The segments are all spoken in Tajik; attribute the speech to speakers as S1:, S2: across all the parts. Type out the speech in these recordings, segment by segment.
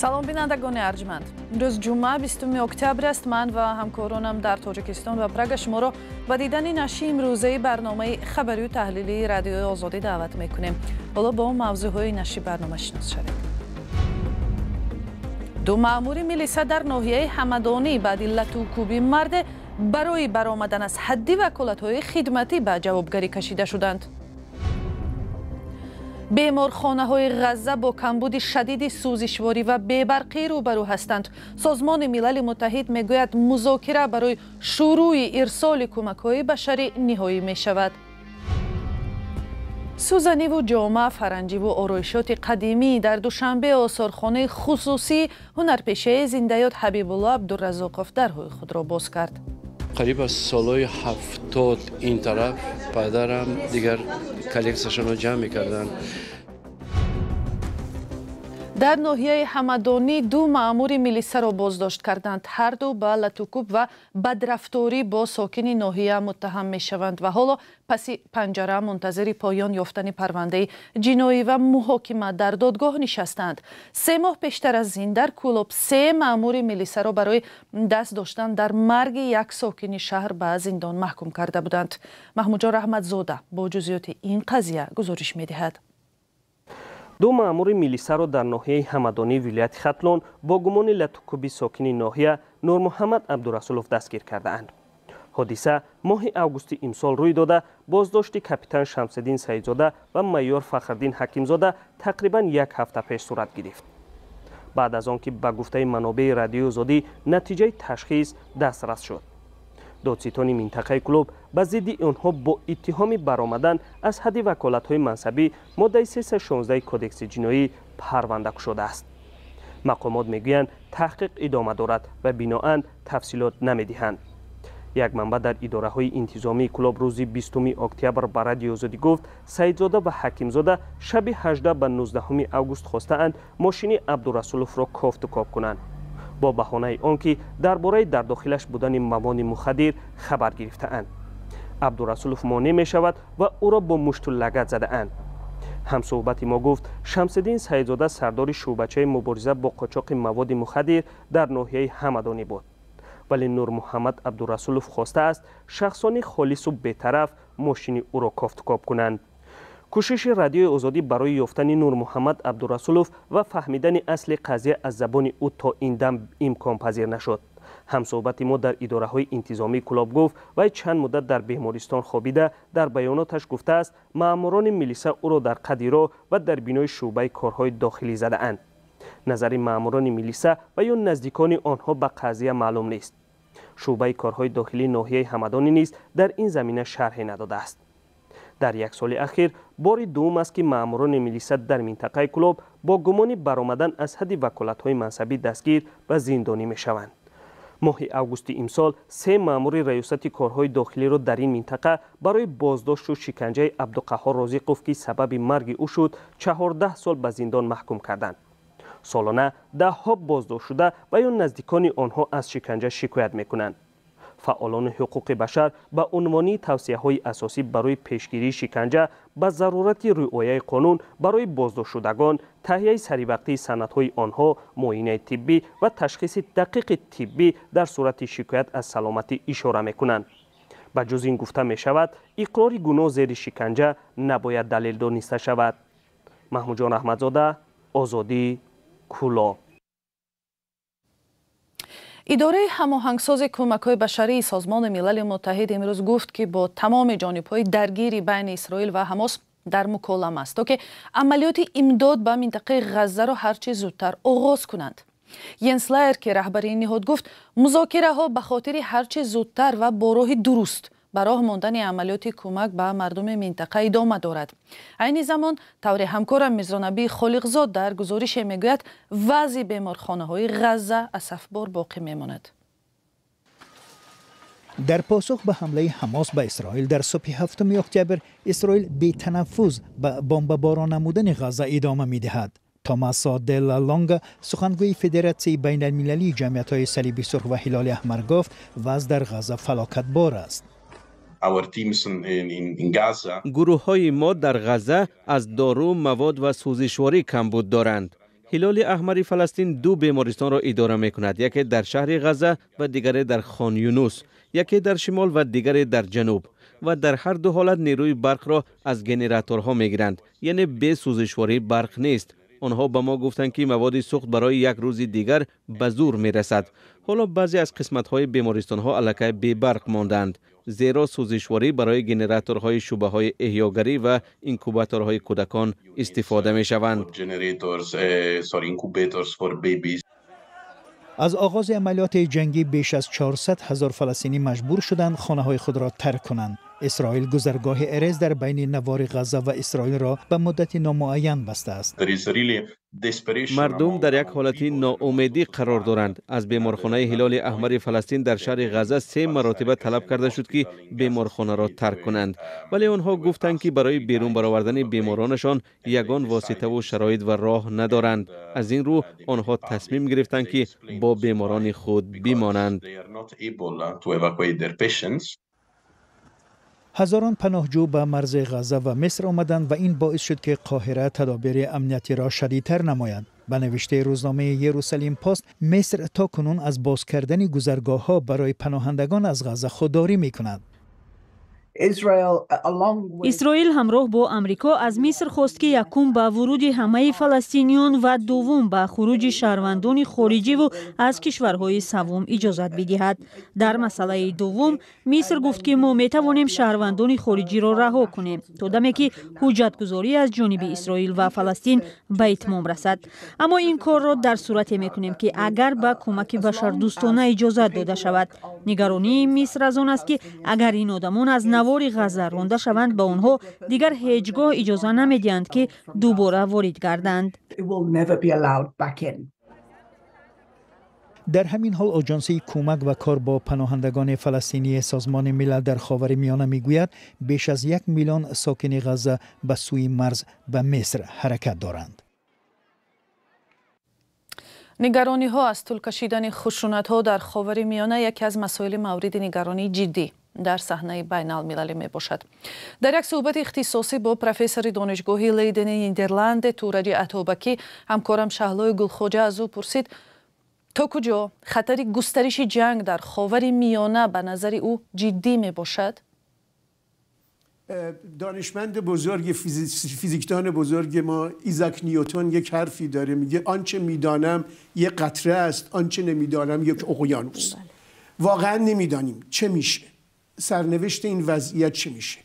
S1: Салом, бинандагони арҷманд. Имрӯз ҷумъа, 20 октябр аст. Ман ва ҳамкоронам дар Тоҷикистон ва Прага шуморо ба дидани нашри имрӯзаи барномаи хабарию таҳлилии Радиои Озодӣ даъват мекунем. Ҳоло бо мавзӯъҳои нашри барнома шинос шавед. Ду маъмури милиса дар ноҳияи Ҳамадонӣ баъди латукӯби марде барои баромадан аз ҳадди ваколатҳои хидматӣ ба ҷавобгарӣ кашида шуданд. Беморхонаҳои Ғазза бо камбуди шадиди сӯзишворӣ ва бебарқӣ рӯбарӯ ҳастанд. Созмони Милали Муттаҳид мегӯяд, музокира барои шурӯи ирсоли кӯмакҳои башарӣ ниҳоӣ мешавад. Сӯзаниву ҷома, фаранҷиву ороишоти қадимӣ: дар Душанбе осорхонаи хусусии ҳунарпешаи зиндаёд Ҳабибулло Абдуразоқов дарҳои худро боз кард.
S2: Қариб аз солҳои 70 ин тараф падарам дигар коллексияшонро ҷамъ мекарданд.
S1: Дар ноҳияи Ҳамадонӣ ду маъмури милисаро боздошт карданд. Ҳарду ба латукӯб ва бадрафторӣ бо сокини ноҳия муттаҳам мешаванд ва ҳоло паси панҷара мунтазири поён ёфтани парвандаи ҷиноӣ ва муҳокима дар додгоҳ нишастанд. 3 моҳ пештар аз ин дар Кӯлоб се маъмури милисаро барои даст доштан дар марги як сокини шаҳр ба зиндон маҳкум карда буданд. Маҳмудҷон Раҳматзода бо ҷузъиёти ин қазия гузориш медиҳад.
S3: Ду маъмури милисаро дар ноҳияи Ҳамадонии вилояти Хатлон бо гумони латукӯби сокини ноҳия Нурмуҳаммад Абдурасулов дастгир кардаанд. Ҳодиса моҳи августи имсол рӯй дода, боздошти капитан Шамсиддин Саидзода ва майор Фахриддин Ҳакимзода тақрибан як ҳафта пеш сурат гирифт, баъд аз он ки ба гуфтаи манобеи Радиои Озодӣ натиҷаи ташхис дастрас шуд. Додситони минтақаи Кӯлоб ба зидди онҳо бо иттиҳоми баромадан аз ҳадди ваколатҳои мансабӣ, моддаи 316 Кодекси ҷиноӣ, парванда кушодааст. Мақомот мегӯянд, таҳқиқ идома дорад ва биноан тафсилот намедиҳанд. Як манбаъ дар идораҳои интизомии Кӯлоб рӯзи 20 октябр ба Радиои Озодӣ гуфт, Саидзода ва Ҳакимзода шаби 18 ба 19 август хостаанд мошини Абдурасуловро кофтукоб кунанд, бо баҳонаи он ки дар бораи дар дохилаш будани маводи мухаддир хабар гирифтаанд. Абдурасулов монеъ мешавад ва ӯро бо мушту лагат задаанд. Ҳамсӯҳбати мо гуфт, Шамсиддин Саидзода сардори шӯъбачаи мубориза бо қочоқи маводи мухаддир дар ноҳияи Ҳамадонӣ буд, вале Нурмуҳаммад Абдурасулов хостааст шахсони холису бетараф мошини ӯро кофтукоб кунанд. Кӯшиши Радиои Озодӣ барои ёфтани Нурмуҳаммад Абдурасулов ва фаҳмидани асли қазия аз забони ӯ то ин дам имконпазир нашуд. Ҳамсӯҳбати мо дар идораҳои интизомии Кӯлоб гуфт, вай чанд муддат дар бемористон хобида, дар баёноташ гуфтааст, маъмурони милиса ӯро дар қади роҳ ва дар бинои шӯъбаи корҳои дохилӣ задаанд. Назари маъмурони милиса ва ё наздикони онҳо ба қазия маълум нест. Шӯъбаи корҳои дохилии ноҳияи Ҳамадонӣ низ дар ин замина шарҳе надодааст. Дар як соли ахир бори дуюм аст, ки маъмурони милиса дар минтақаи Кӯлоб бо гумони баромадан аз ҳадди ваколатҳои мансабӣ дастгир ва зиндонӣ мешаванд. Моҳи августи имсол се маъмури раёсати корҳои дохилиро дар ин минтақа барои боздошту шиканҷаи Абдуқаҳҳор Розиқов, ки сабаби марги ӯ шуд, 14 сол ба зиндон маҳкум карданд. Солона даҳҳо боздоштшуда ва ё наздикони онҳо аз шиканҷа шикоят мекунанд. Фаъолони ҳуқуқи башар ба унвони тавсияҳои асосӣ барои пешгирии шиканҷа ба зарурати риояи қонун барои боздоштшудагон, таҳияи саривақтии санадҳои онҳо, муоинаи тиббӣ ва ташхиси дақиқи тиббӣ дар сурати шикоят аз саломатӣ ишора мекунанд. Ба ҷуз ин, гуфта мешавад, иқрори гуноҳ зери шиканҷа набояд далел дониста шавад. Маҳмудҷон Раҳматзода, Озодӣ, Кӯлоб.
S1: Идораи ҳамоҳангсози кӯмакҳои башарии Созмони Милали Муттаҳид имрӯз гуфт, ки бо тамоми ҷонибҳои даргири байни Исроил ва Ҳамос дар муколама аст, то ки амалиёти имдод ба минтақаи Ғаззаро ҳарчи зудтар оғоз кунанд. Йенс Лаерке, раҳбари ин ниҳод, гуфт, музокираҳо ба хотири ҳарчи зудтар ва бо роҳи дуруст ба роҳ мондани амалиёти кӯмак ба мардуми минтақа идома дорад. Айни замон, тавре ҳамкорам Мирзонабӣ Холиқзод дар гузорише мегӯяд, вазъи беморхонаҳои Ғазза асафбор боқӣ мемонад.
S4: Дар посух ба ҳамлаи Ҳамос ба Исроил дар субҳи 7 октябр, Исроил бетанаффус ба бомбаборон намудани Ғазза идома медиҳад. Томасо Делла Лонга, сухангӯи Федератсияи байналмилалии ҷамъиятҳои Салиби Сурх ва Ҳилоли Аҳмар, гуфт, вазъ дар Ғазза фалокатбор аст.
S5: Гурӯҳҳои мо дар Ғазза аз дору, мавод ва сӯзишворӣ камбуд доранд. Ҳилоли Аҳмари Фаластин ду бемористонро идора мекунад, яке дар шаҳри Ғазза ва дигаре дар Хон Юнус, яке дар шимол ва дигаре дар ҷануб. Ва дар ҳар ду ҳолат нерӯи барқро аз генераторҳо мегиранд, яъне бе сӯзишворӣ барқ нест. Онҳо ба мо гуфтанд, ки маводи сӯхт барои як рӯзи дигар ба зӯр мерасад. Ҳоло баъзе аз қисматҳои бемористонҳо аллакай бебарқ мондаанд, зеро сӯзишворӣ барои генераторҳои шӯъбаҳои эҳёгарӣ ва инкубаторҳои кӯдакон истифода мешаванд.
S4: Аз оғози амалиёти ҷангӣ беш аз 400 ҳазор фаластинӣ маҷбур шуданд хонаҳои худро тарк кунанд. Исроил гузаргоҳи Эрез дар байни навори Ғазза ва Исроилро ба муддати номуайян бастааст.
S5: Мардум дар як ҳолати ноумедӣ қарор доранд. Аз беморхонаи Ҳилоли Аҳмари Фаластин дар шаҳри Ғазза 3 маротиба талаб карда шуд, ки беморхонаро тарк кунанд, вале онҳо гуфтанд, ки барои берун баровардани беморонашон ягон воситаву шароит ва роҳ надоранд. Аз ин рӯ онҳо тасмим гирифтанд, ки бо беморони худ бимонанд.
S4: Ҳазорон паноҳҷӯ ба марзи Ғазза ва Миср омаданд ва ин боис шуд, ки Қоҳира тадобири амниятиро шадидтар намояд. Ба навиштаи рӯзномаи Ерусалим Пост, Миср то кунун аз боз кардани гузаргоҳҳо барои паноҳандагон аз Ғазза худдорӣ мекунад.
S6: Исроил ҳамроҳ бо Амрико аз Миср хост, ки якум ба вуруди ҳамаи фаластиниён ва дуввум ба хуруҷи шаҳрвандони хориҷиву аз кишварҳои саввум иҷозат бидиҳад. Дар масъалаи дуввум Миср гуфт, ки мо метавонем шаҳрвандони хориҷиро раҳо кунем то даме ки ҳуҷҷатгузорӣ аз ҷониби Исроил ва Фаластин ба итмом расад. Аммо ин корро дар сурате мекунем, ки агар ба кӯмаки башардӯстона иҷозат дода шавад. Нигаронии Миср аз он аст, ки агар ин одамон аз навори Ғазза ронда шаванд, ба онҳо дигар ҳеҷ гоҳ иҷоза намедиҳанд, ки дубора ворид гарданд.
S4: Дар ҳамин ҳол оҷонсии кӯмак ва кор бо паноҳандагони фаластинии Созмони Милал дар Ховари Миёна мегӯяд, беш аз 1 миллион сокини Ғазза ба сӯи марз ба Миср ҳаракат доранд.
S1: Нигарониҳо аз тӯл кашидани хушунатҳо дар Ховари Миёна яке аз масоили мавриди нигаронии ҷиддӣ дар саҳнаи байналмилалӣ мебошад. Дар як суҳбати ихтисосӣ бо профессори донишгоҳи Лейдени Нидерланде Тураҷи Атобакӣ ҳамкорам Шаҳлои Гулхоҷа аз ӯ пурсид, то куҷо хатари густариши ҷанг дар Ховари Миёна ба назари ӯ ҷиддӣ мебошад?
S7: دانشمند بزرگ، فیزیکدان بزرگ ما ایزاک نیوتن یک حرفی داره، میگه آنچه میدانم یک قطره است، آنچه نمیدانم یک اقیانوس. واقعا نمیدانیم چه میشه، سرنوشت این وضعیت چه میشه،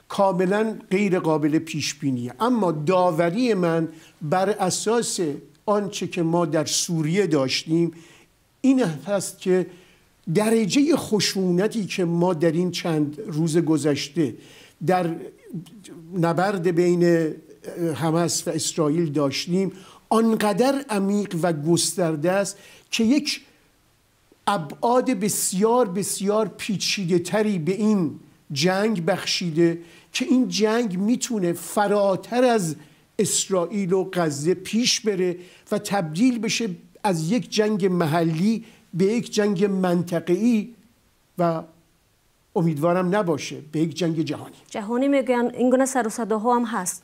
S7: کاملا غیر قابل پیش بینیه. اما داوری من بر اساس آنچه که ما در سوریه داشتیم این هست که درجه خشونتی که ما در این چند روز گذشته در نبرد بین حماس و اسرائیل داشتیم آنقدر عمیق و گسترده است که یک ابعاد بسیار بسیار پیچیده تری به این جنگ بخشیده که این جنگ میتونه فراتر از اسرائیل و غزه پیش بره و تبدیل بشه از یک جنگ محلی به یک جنگ منطقه‌ای و امیدوارم نباشه به یک جنگ جهانی.
S8: جهانی میگن این گونه سر و صداها هم هست.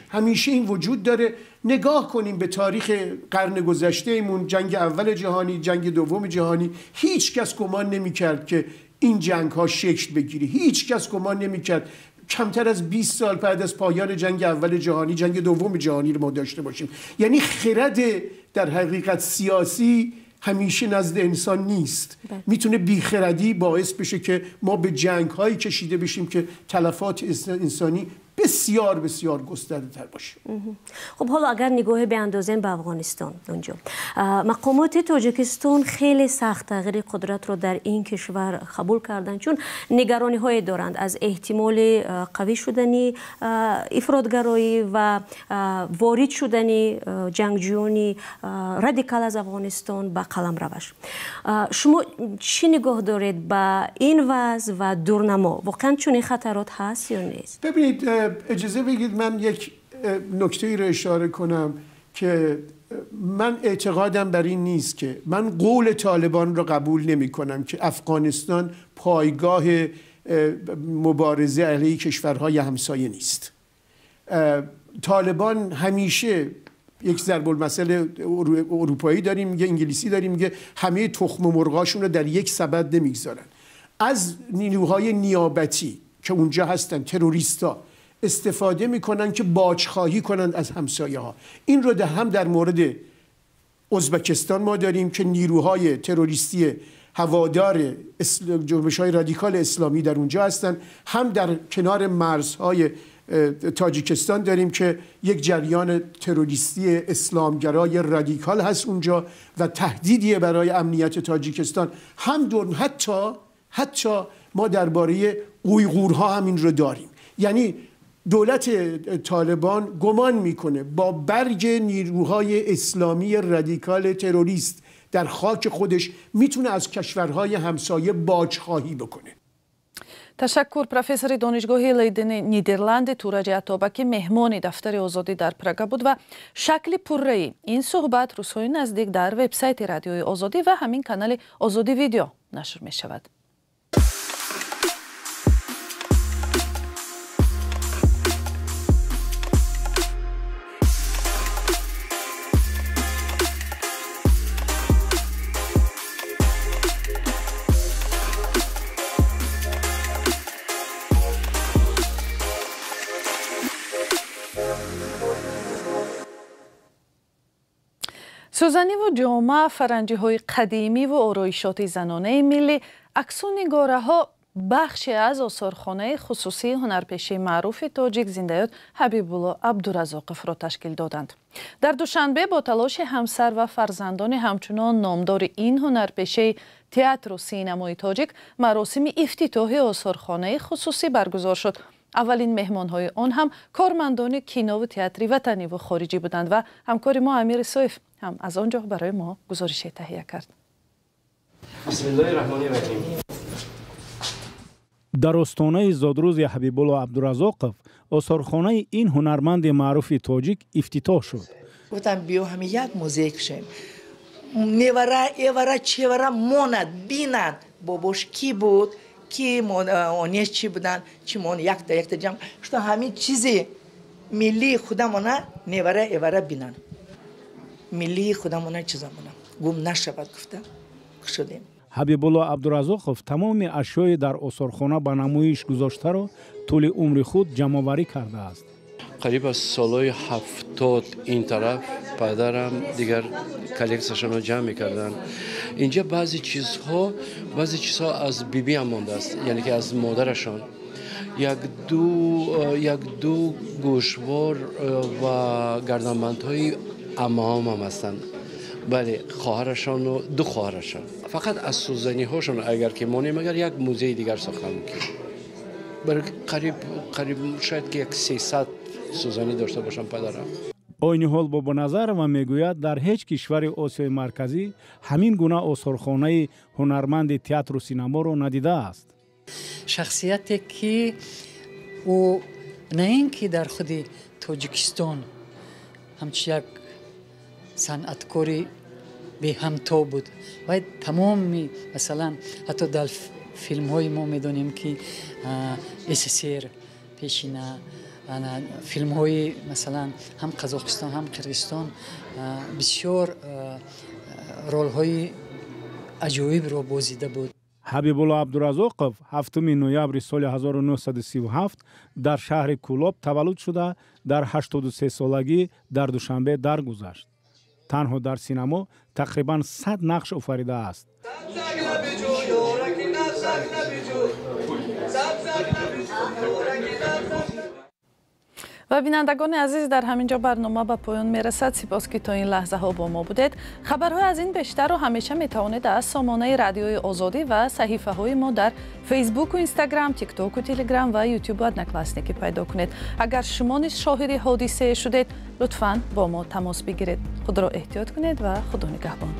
S7: همیشه این وجود داره. نگاه کنیم به تاریخ قرن گذشته ایمون، جنگ اول جهانی، جنگ دوم جهانی، هیچ کس گمان نمی‌کرد که این جنگ ها شکل بگیره. هیچ کس گمان نمی‌کرد کمتر از 20 سال بعد از پایان جنگ اول جهانی جنگ دوم جهانی رو ما داشته باشیم. یعنی خرد در حقیقت سیاسی همیشه نزد انسان نیست. میتونه بیخردی باعث بشه که ما به جنگ هایی کشیده بشیم که تلفات انسانی بسیار بسیار گسترده تر باشه.
S8: خب حالا اگر نگاه بیاندازیم به افغانستان، اونجا مقامات تاجیکستان خیلی سخت تغییر قدرت رو در این کشور قبول کردن، چون نگرانی های دارند از احتمال قوی شدن افراط‌گرایی و وارد شدن جنگجویان رادیکال از افغانستان به قلمروش. شما چی نگاه دارید به این وضع و دورنما؟ واقعا چون این خطرات هست یا نیست؟
S7: ببینید، اجازه بگید من یک نکته ای رو اشاره کنم که من اعتقادم بر این نیست که من قول طالبان رو قبول نمی کنم که افغانستان پایگاه مبارزه علیه کشورهای همسایه نیست. طالبان همیشه یک ضرب المثل اروپایی داریم میگه، انگلیسی داریم میگه همه تخم مرغاشون رو در یک سبد نمیگذارن. از نیروهای نیابتی که اونجا هستن، تروریستا، استفاده میکنن که باجخواهی کنند از همسایه ها. این رو هم در مورد ازبکستان ما داریم که نیروهای تروریستی هوادار جنبش‌های رادیکال اسلامی در اونجا هستن، هم در کنار مرزهای تاجیکستان داریم که یک جریان تروریستی اسلامگرای رادیکال هست اونجا و تهدیدیه برای امنیت تاجیکستان. هم دور حتی ما درباره اویغورها هم این رو داریم. یعنی دولت طالبان گمان میکنه با برگ نیروهای اسلامی رادیکال تروریست در خاک خودش میتونه از کشورهای همسایه باجخواهی بکنه.
S1: تشکر پروفسور دانشگاه لیدن نیدرلند تورج عطابه که مهمان دفتر آزادی در پراگا بود و شکل پره‌ای این صحبت روزهای نزدیک در وبسایت رادیوی آزادی و همین کانال آزادی ویدیو نشر می شود. Сӯзаниву ҷома, фаранҷиҳои қадимиву ороишоти занонаи миллӣ, аксу нигораҳо бахше аз осорхонаи хусусии ҳунарпешаи маъруфи тоҷик зиндаёд Ҳабибулло Абдуразоқовро ташкил доданд. Дар Душанбе бо талоши ҳамсар ва фарзандони ҳамчунон номдори ин ҳунарпешаи театру синамои тоҷик маросими ифтитоҳи осорхонаи хусусӣ баргузор шуд. Аввалин меҳмонҳои он ҳам кормандони кинову театри ватаниву хориҷӣ буданд ва ҳамкори мо Амир Исоев ҳам аз он ҷо барои мо гузорише таҳия кард.
S9: Дар остонаи зодрӯзи Ҳабибулло Абдуразоқов осорхонаи ин ҳунарманди маъруфи тоҷик ифтитоҳ шуд.
S10: Гуфтам биё ҳами як музей кушем, невара, эвара, чевара монад, бинанд бобош ки буд, ки онеш чӣ буданд, чӣ мон якта якта ҷамъ что ҳамин чизи миллии худамона невара эвара бинанд, миллии худамона чизамона гум нашавад гуфта шудем.
S9: Ҳабибулло Абдуразоқов тамоми ашёи дар осорхона ба намоиш гузоштаро тӯли умри худ ҷамъоварӣ кардааст.
S2: Қариб аз солҳои 70 ин тараф падарам дигар коллексияшонро ҷамъ мекарданд. Инҷа баъзе чизҳо аз бибиам мондааст, яъне ки аз модарашон. Як ду гӯшвор ва гарданбандҳои амаҳомам ҳастанд. Бале, хоҳарашону ду хоҳарашон. Фақат аз сӯзаниҳошон агар ки монем, агар як музеи дигар сохта мумкин. Барои қариб шояд ки як 300 сӯзанӣ дошта бошам падарам.
S9: Ойни ҳол Бобоназарова мегӯяд дар ҳеҷ кишвари Осиёи Марказӣ ҳамин гуна осорхонаи ҳунарманди театру синаморо надидааст.
S11: Шахсияте ки ӯ на ин ки дар худи Тоҷикистон ҳамчун як санъаткори беҳамто буд, вай тамоми масалан ҳатто дар филмҳои мо медонем ки СССР пешина, филмҳои масалан ҳам Қазоқистон ҳам Қирғизистон бисёр ролҳои аҷоибро бозида буд.
S9: Ҳабибулло Абдуразоқов 7 ноябри соли 1937 дар шаҳри Кӯлоб таваллуд шуда, дар 83 солагӣ дар Душанбе даргузашт. Танҳо дар синамо тақрибан 100 нақш офаридааст.
S1: Ва бинандагони азиз, дар ҳамин ҷо барнома ба поён мерасад. Сипос ки то ин лаҳзаҳо бо мо будед. Хабарҳои аз ин бештарро ҳамеша метавонед аз сомонаи Радиои Озодӣ ва саҳифаҳои мо дар Фейсбуку, Инстаграм, Тиктоку, Телеграм ва Ютубу Одноклассники пайдо кунед. Агар шумо низ шоҳиди ҳодисае шудед, лутфан бо мо тамос бигиред. Худро эҳтиёт кунед ва Худо нигаҳбон.